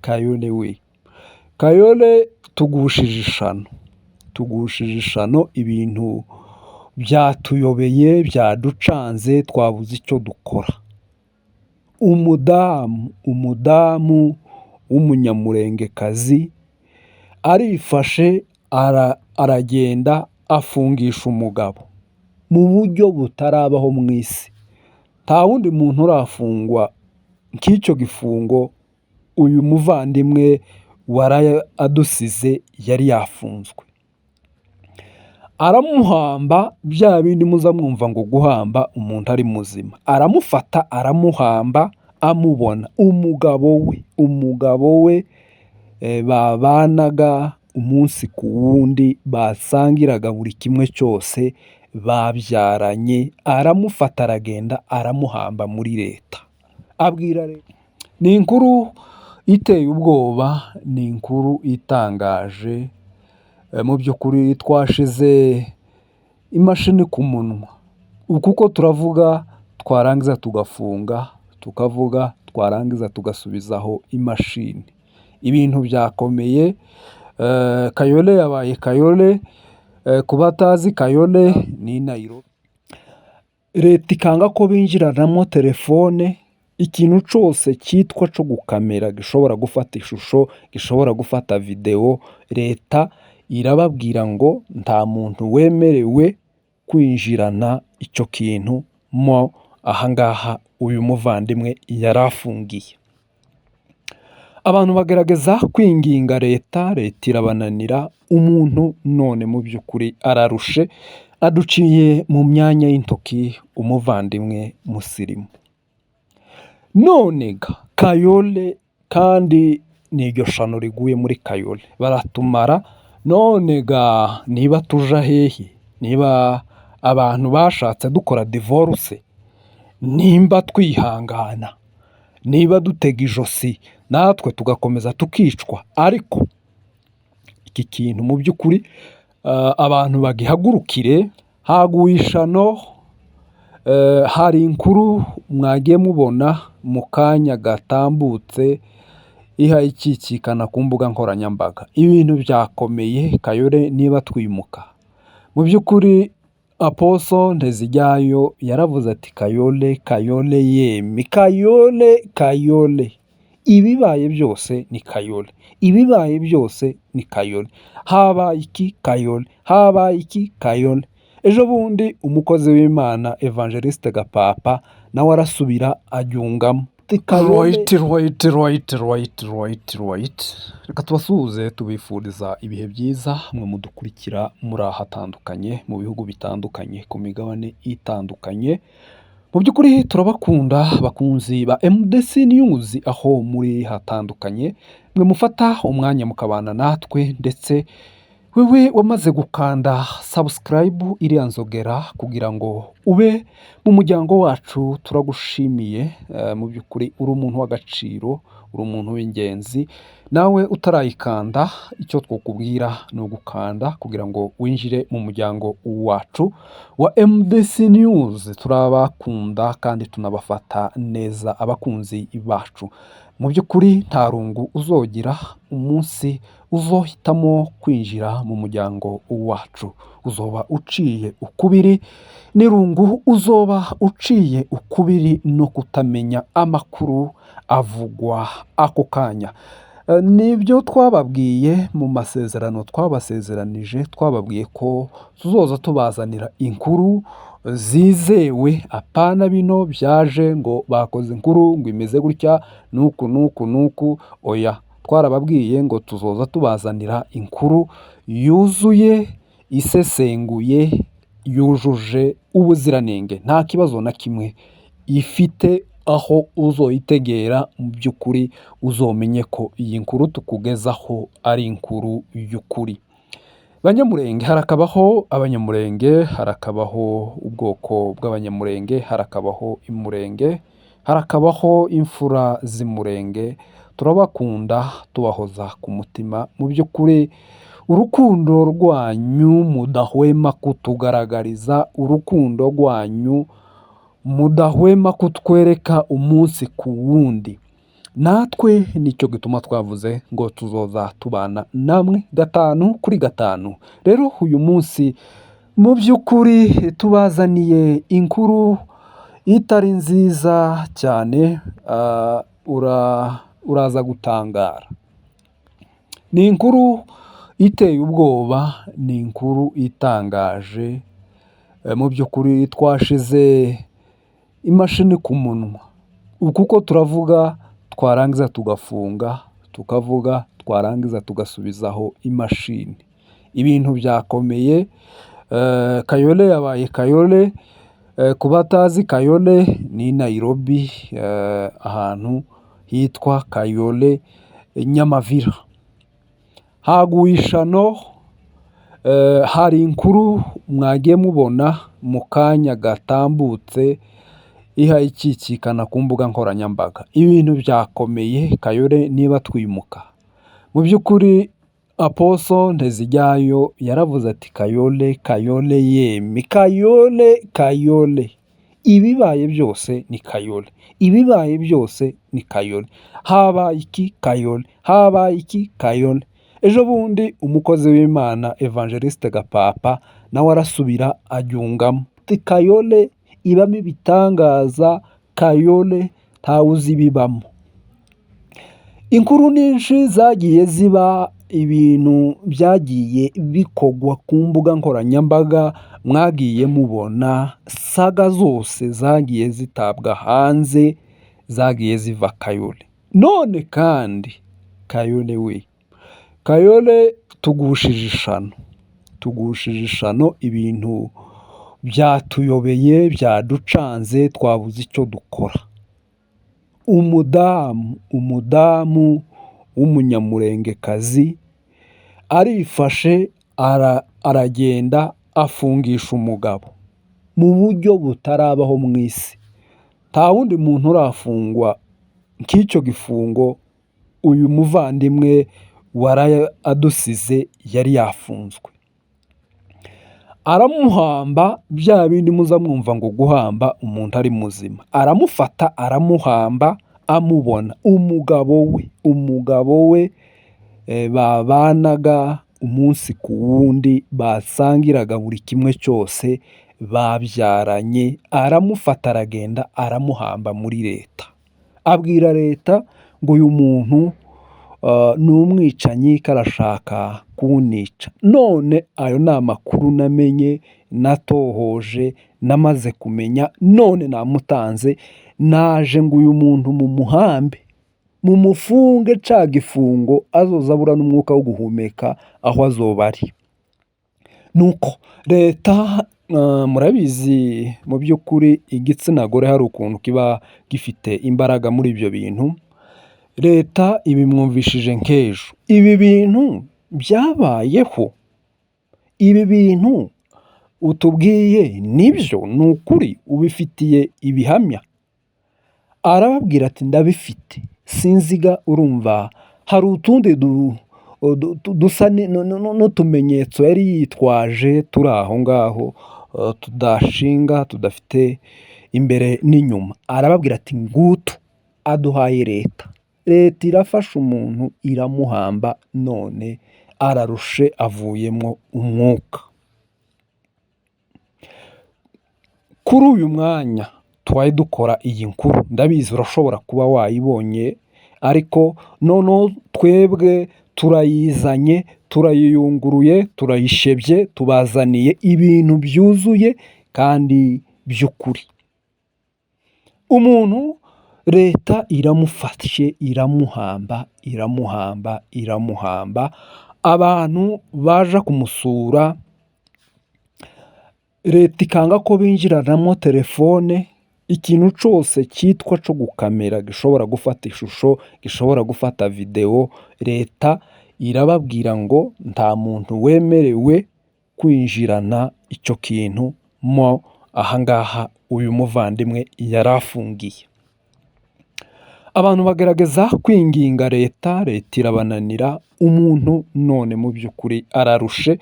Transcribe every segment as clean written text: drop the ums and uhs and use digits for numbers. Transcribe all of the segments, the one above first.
Kayole we, Kayole tugushije ishano, tugushije ishano, ibintu byatuyobeye, byaducanze, twabuze icyo dukora. Umudamu, umudamu w'umunyamurengekazi arifashe aragenda afungisha umugabo mu buryo butarabaho mu isi. Nta wundi muntu urafungwa nk'icyo gifungo uyu muvandimwe waraye adusize yari yafunzwe. Aramuhamba bya bindi muza mwumva ngo guhamba umuntu ari muzima, aramufata aramuhamba amubona. Umugabo we, umugabo we babanaga umunsi ku wundi, basangiraga buri kimwe cyose, babyaranye, aramufata aragenda aramuhamba muri leta. Abwira leta. Ni inkuru iteye ubwoba, ni inkuru itangaje, mu by'ukuri twashize imashini ku munwa, kuko turavuga twarangiza tugafunga, tukavuga twarangiza tugasubizaho imashini. Ibintu byakomeye, Kayole yabaye Kayole, ku batazi Kayole ni Nairobi. Leta ikanga ko binjiranamo telefone, ikintu cyose cyitwa cyo gukamera gishobora gufata ishusho, gishobora gufata videwo, leta irababwira ngo nta muntu wemerewe kwinjirana icyo kintu mo ahangaha uyu muvandimwe yari afungiye. Abantu bagerageza kwinginga leta, leta irabananira, umuntu none mu by'ukuri ararushe, aduciye mu myanya y'intoki umuvandimwe musirimu. None ga Kayole kandi ni iryo shano riguye muri Kayole, baratumara. None ga niba tuja hehe, niba abantu bashatse dukora divorce, nimba twihangana, niba dutega ijosi natwe tugakomeza tukicwa, ariko iki kintu mu by'ukuri abantu bagihagurukire. Haguye ishano, hari inkuru mwagiye mubona mu kanya gatambutse ihaye ikikikana ku mbuga nkoranyambaga. Ibintu byakomeye Kayole niba twimuka. Mu by'ukuri Aposo Nteziryayo yaravuze ati Kayole, Kayole yemi, Kayole, Kayole. Ibibaye byose ni Kayole, ibibaye byose ni Kayole. Habaye iki Kayole, habaye iki Kayole. Ejo bundi umukozi w'Imana Evangeliste Gapapa nawe arasubira aryungamo. Right, right, right, right, right, right. Reka tubasuhuze tubifuriza ibihe byiza, mwe mudukurikira muri ahatandukanye, mu bihugu bitandukanye, ku migabane itandukanye. Mu by'ukuri turabakunda bakunzi ba MDC News aho muri hatandukanye, mwe mufata umwanya mukabana natwe, ndetse wewe wamaze gukanda subscribe iriya nzogera kugira ngo ube mu muryango wacu, turagushimiye. Mu by'ukuri uri umuntu w'agaciro, uri umuntu w'ingenzi. Nawe utarayikanda icyo twakubwira ni ugukanda kugira ngo winjire mu muryango wacu wa MDC News. Turabakunda kandi tunabafata neza abakunzi bacu. Mu by'ukuri nta rungu uzogira umunsi uzohitamo kwinjira mu muryango wacu, uzoba uciye ukubiri n'irungu, uzoba uciye ukubiri no kutamenya amakuru avugwa ako kanya. Nibyo twababwiye mu masezerano twabasezeranije, twababwiye ko tuzoza tubazanira inkuru zizewe, apana bino byaje ngo bakoze inkuru ngo imeze gutya nuku nuku nuku, oya. Twarababwiye ngo tuzoza tubazanira inkuru yuzuye, isesenguye, yujuje ubuziranenge, nta kibazo na kimwe ifite, aho uzoyitegera mu by'ukuri uzomenye ko iyi nkuru tukugezaho ari inkuru y'ukuri. Banyamurenge, harakabaho abanyamurenge, harakabaho ubwoko bw'abanyamurenge, harakabaho imurenge, harakabaho imfura z'imurenge. Turabakunda, tubahoza ku mutima. Mu by'ukuri urukundo rwanyu mudahwema kutugaragariza, urukundo rwanyu mudahwema kutwereka umunsi ku wundi, Natwe nicyo gituma twavuze ngo tuzoza tubana namwe gatanu kuri gatanu. Rero uyu munsi mu by'ukuri tubazaniye inkuru itari nziza cyane, uraza gutangara. Ni inkuru iteye ubwoba, ni inkuru itangaje, mu by'ukuri twashize imashini ku munwa, kuko turavuga twarangiza tugafunga, tukavuga twarangiza tugasubizaho imashini. Ibintu byakomeye, Kayole yabaye Kayole, ku batazi Kayole ni Nairobi, ahantu hitwa Kayole Nyamavira. Haguye ishano, hari inkuru mwagiye mubona mu kanya gatambutse ihaye ikikikana ku mbuga nkoranyambaga. Ibintu byakomeye, Kayole niba twimuka. Mu by'ukuri Apostle Nteziryayo yaravuze ati Kayole, Kayole yeme, Kayole, Kayole. Ibibaye byose ni Kayole, ibibaye byose ni Kayole. Habaye iki Kayole, habaye iki Kayole. Ejo bundi umukozi w'Imana Evangeliste Gapapa nawe arasubira aryungamo ati Kayole ibamo ibitangaza, Kayole ntawe uzi ibibamo. Inkuru nyinshi zagiye ziba, ibintu byagiye bikogwa ku mbuga nkoranyambaga mwagiye mubona, saga zose zagiye zitabwa hanze, zagiye ziva Kayole. None kandi Kayole we, Kayole tugushije ishano, tugushije ishano, ibintu byatuyobeye, byaducanze, twabuze icyo dukora. Umudamu w'umunyamurengekazi arifashe aragenda afungisha umugabo mu buryo butarabaho mu isi. Nta wundi muntu urafungwa nk'icyo gifungo uyu muvandimwe waraye adusize yari yafunzwe. Aramuhamba, bya bindi muza mwumva ngo guhamba umuntu ari muzima. Aramufata aramuhamba amubona. Umugabo we babanaga umunsi ku wundi, basangiraga buri kimwe cyose, babyaranye, aramufata aragenda aramuhamba muri leta. Abwira leta ngo uyu muntu ni umwicanyi karashaka kunica. None ayo ni amakuru namenye, natohoje, namaze kumenya, none namutanze, naje ngo uyu muntu mumuhambe, mumufunge ca gifungo azoza abura n'umwuka wo guhumeka aho azoba ari. Nuko leta murabizi mu by'ukuri igitsina gore hari ukuntu kiba gifite imbaraga muri ibyo bintu. Leta ibimwumvishije nk'ejo. Ibi bintu byabayeho, ibi bintu utubwiye nibyo, ni ukuri, ubifitiye ibihamya. Arababwira ati ndabifite, sinziga urumva hari utundi dusa n'utumenyetso yari yitwaje turi aho ngaho, tudashinga, tudafite imbere n'inyuma. Arababwira ati ngutu, aduhaye leta. Leta irafasha umuntu iramuhamba, none ararushe avuyemo umwuka. Kuri uyu mwanya twari dukora iyi nkuru, ndabizi urashobora kuba wayibonye, ariko noneho twebwe turayizanye, turayiyunguruye, turayishebye, tubazaniye ibintu byuzuye kandi by'ukuri. Umuntu leta iramufashe, iramuhamba, iramuhamba, iramuhamba. Abantu baje kumusura, leta ikanga ko binjiranamo telefone, ikintu cyose cyitwa cyo gukamera gishobora gufata ishusho, gishobora gufata videwo, leta irababwira ngo nta muntu wemerewe kwinjirana icyo kintu mo ahangaha uyu muvandimwe yari afungiye. Abantu bagerageza kwinginga leta, leta irabananira, umuntu none mu by'ukuri ararushe,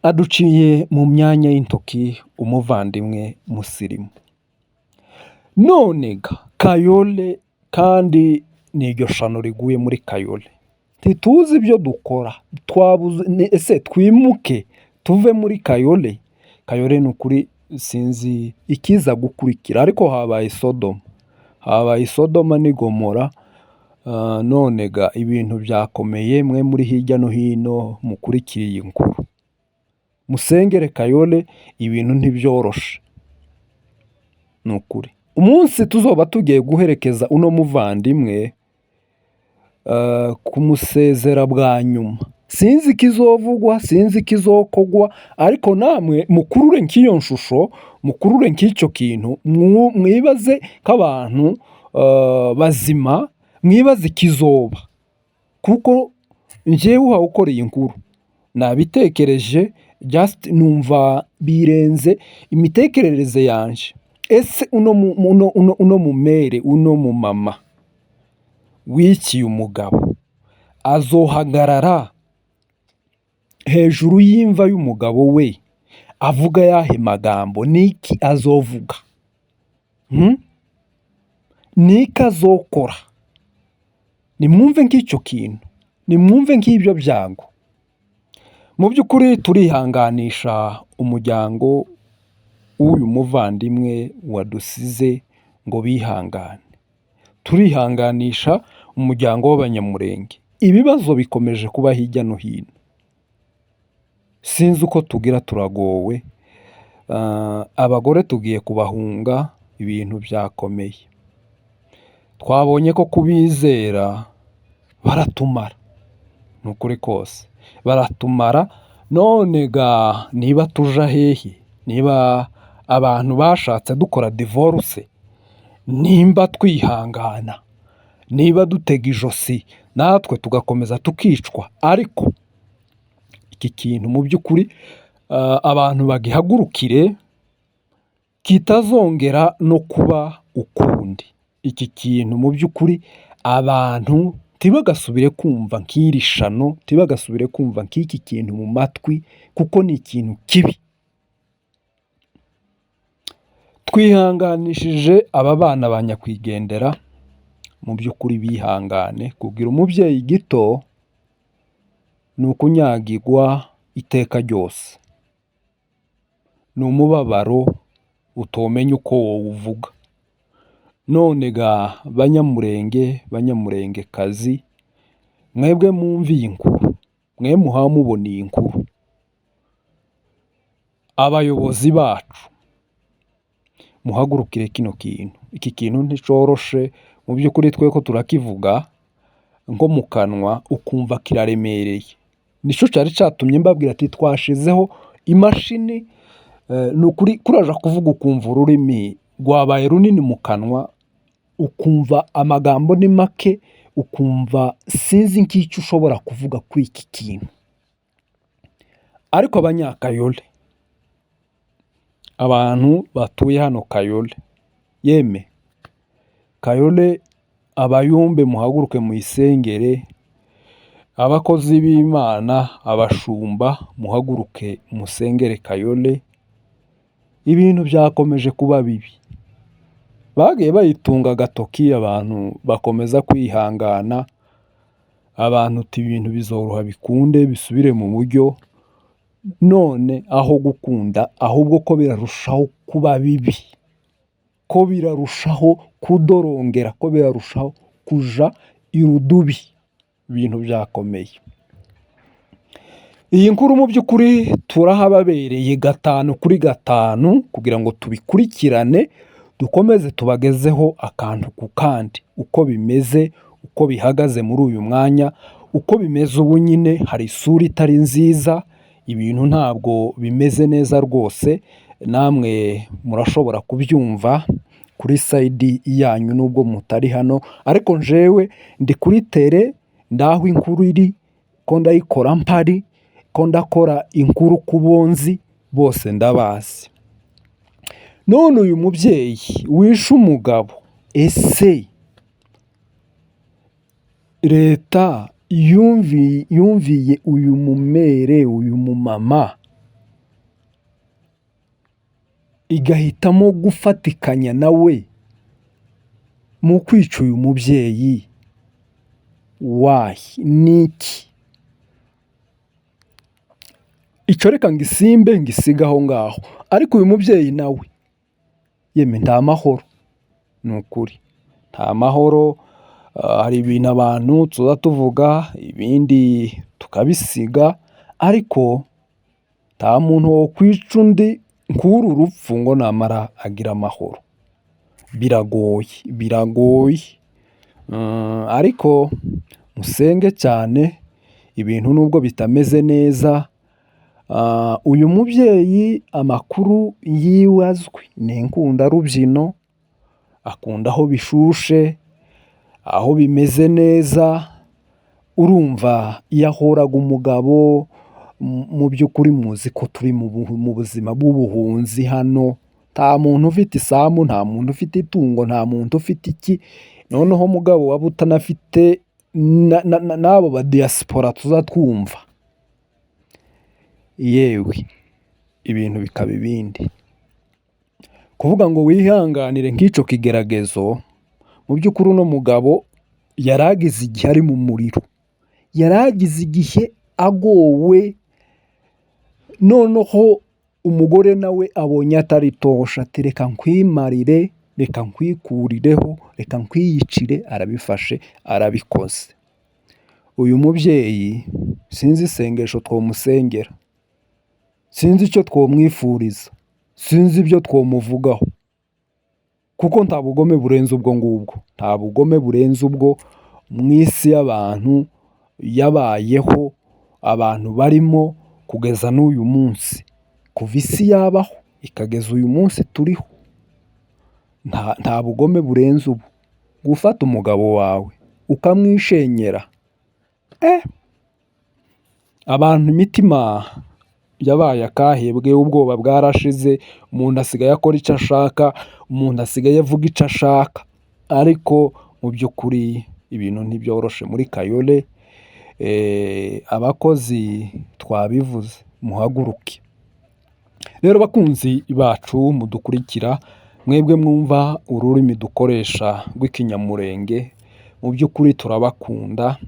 aduciye mu myanya y'intoki umuvandimwe musirimu. None ga Kayole kandi Ni iryo shano riguye muri Kayole. Ntituzi ibyo dukora, twabuze ese twimuke tuve muri Kayole? Kayole ni ukuri sinzi ikiza gukurikira, ariko habaye Sodoma, habaye Sodoma n'i Gomora. None ga ibintu byakomeye. Mwe muri hirya no hino mukurikiye iyi nkuru, musengere Kayole, ibintu ntibyoroshe ni ukuri. Umunsi tuzoba tugiye guherekeza uno muvandimwe, kumusezera bwa nyuma, sinzi ikizovugwa, sinzi ikizokogwa, ariko namwe mukurure nk'iyo nshusho, mukurure nk'icyo kintu, mwibaze nk'abantu bazima, mwibaze ikizoba, kuko njyewe uhawe ukora iyi nkuru nabitekereje, just numva birenze imitekerereze yanje. Ese uno mumere, uno mumama wiciye umugabo azohagarara hejuru y'imva y'umugabo we avuga yahe magambo? Niki azovuga? Niki azokora? Nimwumve nk'icyo kintu, nimwumve nk'ibyo byago. Mu by'ukuri turihanganisha umuryango w'uyu muvandimwe wadusize ngo bihangane, turihanganisha umuryango w'Abanyamurenge. Ibibazo bikomeje kuba hirya no hino, sinzi uko tugira, turagowe. Abagore tugiye kubahunga, ibintu byakomeye. Twabonye ko kubizera baratumara, ni ukuri kose baratumara. None ga niba tuja hehe? Niba abantu bashatse dukora divorce, nimba twihangana, niba dutega ijosi natwe tugakomeza tukicwa? Ariko iki kintu mu by'ukuri abantu bagihagurukire, kitazongera no kuba ukundi. Iki kintu mu by'ukuri abantu ntibagasubire kumva nk'iri shano, ntibagasubire kumva nk'iki kintu mu matwi, kuko ni ikintu kibi. Twihanganishije aba bana ba nyakwigendera, mu by'ukuri bihangane. Kugira umubyeyi gito ni ukunyagirwa iteka ryose, ni umubabaro utomenya uko wowuvuga. None ga Banyamurenge, Banyamurengekazi, mwebwe mwumve iyi nkuru, mwe muha mubona iyi nkuru, abayobozi bacu muhagurukire kino kintu. Iki kintu nticoroshe mu by'ukuri, twe ko turakivuga nko mu kanwa ukumva kiraremereye. Nico cari catumye mbabwira ati twashizeho imashini. Ni ukuri kuraja kuvuga ukumva ururimi rwabaye runini mu kanwa, ukumva amagambo ni make, ukumva sinzi nk'icyo ushobora kuvuga kuri iki kintu. Ariko Abanyakayole, abantu batuye hano Kayole, yeme Kayole, abayumbe muhaguruke muyisengere, abakozi b'Imana, abashumba muhaguruke musengere Kayole. Ibintu byakomeje kuba bibi, bagiye bayitunga agatoki, abantu bakomeza kwihangana, abantu uti ibintu bizoroha bikunde bisubire mu buryo. None aho gukunda ahubwo ko birarushaho kuba bibi, ko birarushaho kudorongera, ko birarushaho kuja irudubi, ibintu byakomeye. Iyi nkuru mu by'ukuri turahababereye 5 kuri 5 kugira ngo tubikurikirane, dukomeze tubagezeho akantu ku kandi, uko bimeze, uko bihagaze muri uyu mwanya, uko bimeze ubu nyine. Hari isura itari nziza, ibintu ntabwo bimeze neza rwose, namwe murashobora kubyumva kuri side yanyu nubwo mutari hano, ariko njewe ndi kuri terrain, ndaho inkuru iri, ko ndayikora mpari, ko ndakora inkuru ku bonzi bose ndabazi. None uyu mubyeyi wishe umugabo, ese leta yumviye uyu mumere, uyu mumama, igahitamo gufatikanya nawe mu kwica uyu mubyeyi? Why? Niki? Icyo reka ngisimbe ngisige aho ngaho. Ariko uyu mubyeyi nawe yemwe nta mahoro, ni ukuri nta mahoro. Hari ibintu abantu tuza tuvuga ibindi tukabisiga, ariko nta muntu wokwica undi nk'uru rupfu ngo namara agira amahoro. Biragoye, biragoye. Ariko musenge cyane, ibintu nubwo bitameze neza. Uyu mubyeyi amakuru yiwe azwi ni inkundarubyino, akunda aho bishushe, aho bimeze neza. Urumva yahoraga umugabo, mu by'ukuri muzi ko turi mu buzima bw'ubuhunzi hano, nta muntu ufite isambu, nta muntu ufite itungo, nta muntu ufite iki. Noneho mugabo waba utanafite n'abo ba diaspora tuza twumva, yewe ibintu bikaba ibindi. Kuvuga ngo wihanganire nk'icyo kigeragezo, mu by'ukuri uno mugabo yari agize igihe ari mu muriro, yari agize igihe agowe, noneho umugore nawe abonye atari tosha, ati reka nkwimarire, reka nkwikurireho, reka nkwiyicire. Arabifashe, arabikoze. Uyu mubyeyi sinzi isengesho twomusengera, sinzi icyo twomwifuriza, sinzi ibyo twomuvugaho, kuko nta bugome burenze ubwo ngubwo, nta bugome burenze ubwo mu isi y'abantu yabayeho, abantu barimo kugeza n'uyu munsi. Kuva isi yabaho ikageza uyu munsi turiho, nta bugome burenze ubu. Gufata umugabo wawe ukamwishenyera, abantu imitima yabaye akahebwe, ubwoba bwarashize, umuntu asigaye akora icyo ashaka, umuntu asigaye avuga icyo ashaka, ariko mu by'ukuri ibintu ntibyoroshe muri Kayole. Abakozi twabivuze, muhaguruke. Rero bakunzi bacu mudukurikira, mwebwe mwumva ururimi dukoresha rw'ikinyamurenge, mu by'ukuri turabakunda.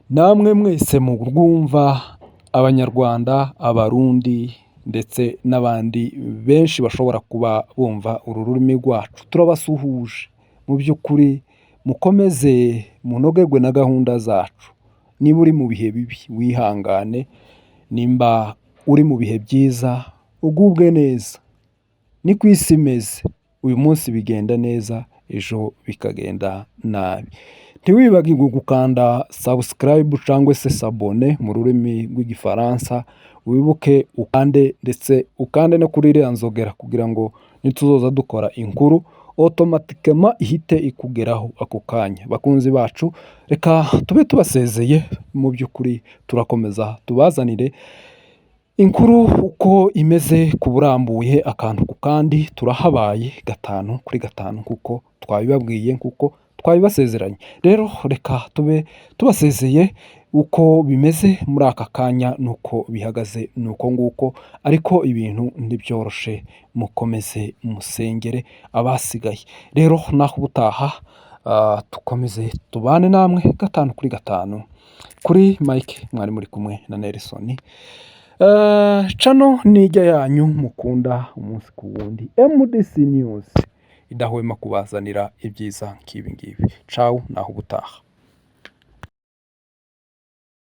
Namwe mwese murwumva, Abanyarwanda, Abarundi ndetse n'abandi benshi bashobora kuba bumva uru rurimi rwacu, turabasuhuje. Mu by'ukuri mukomeze munogerwe na gahunda zacu. Niba uri mu bihe bibi wihangane, nimba uri mu bihe byiza ugubwe neza. Ni ku isi imeze, uyu munsi bigenda neza, ejo bikagenda nabi. Ntiwibagirwe gukanda subscribe cyangwa se s'abonner mu rurimi rw'igifaransa, wibuke ukande ndetse ukande no kuri iriya nzogera kugira ngo nituzoza dukora inkuru automatiquement ihite ikugeraho ako kanya. Bakunzi bacu, reka tube tubasezeye. Mu by'ukuri turakomeza tubazanire inkuru uko imeze ku burambuye, akantu ku kandi. Turahabaye gatanu kuri gatanu kuko twabibabwiye, kuko twabibasezeranye. Rero reka tube tubasezeye. Uko bimeze muri aka kanya nuko bihagaze nuko nguko, ariko ibintu ntibyoroshe. Mukomeze musengere abasigaye. Rero naho ubutaha, dukomeze tubane namwe gatanu kuri gatanu. Kuri mike mwari muri kumwe na Nelson. Channel nijya yanyu mukunda umunsi ku wundi, MDC News, idahwema kubazanira ibyiza nk'ibi ngibi. Ciao, naho ubutaha.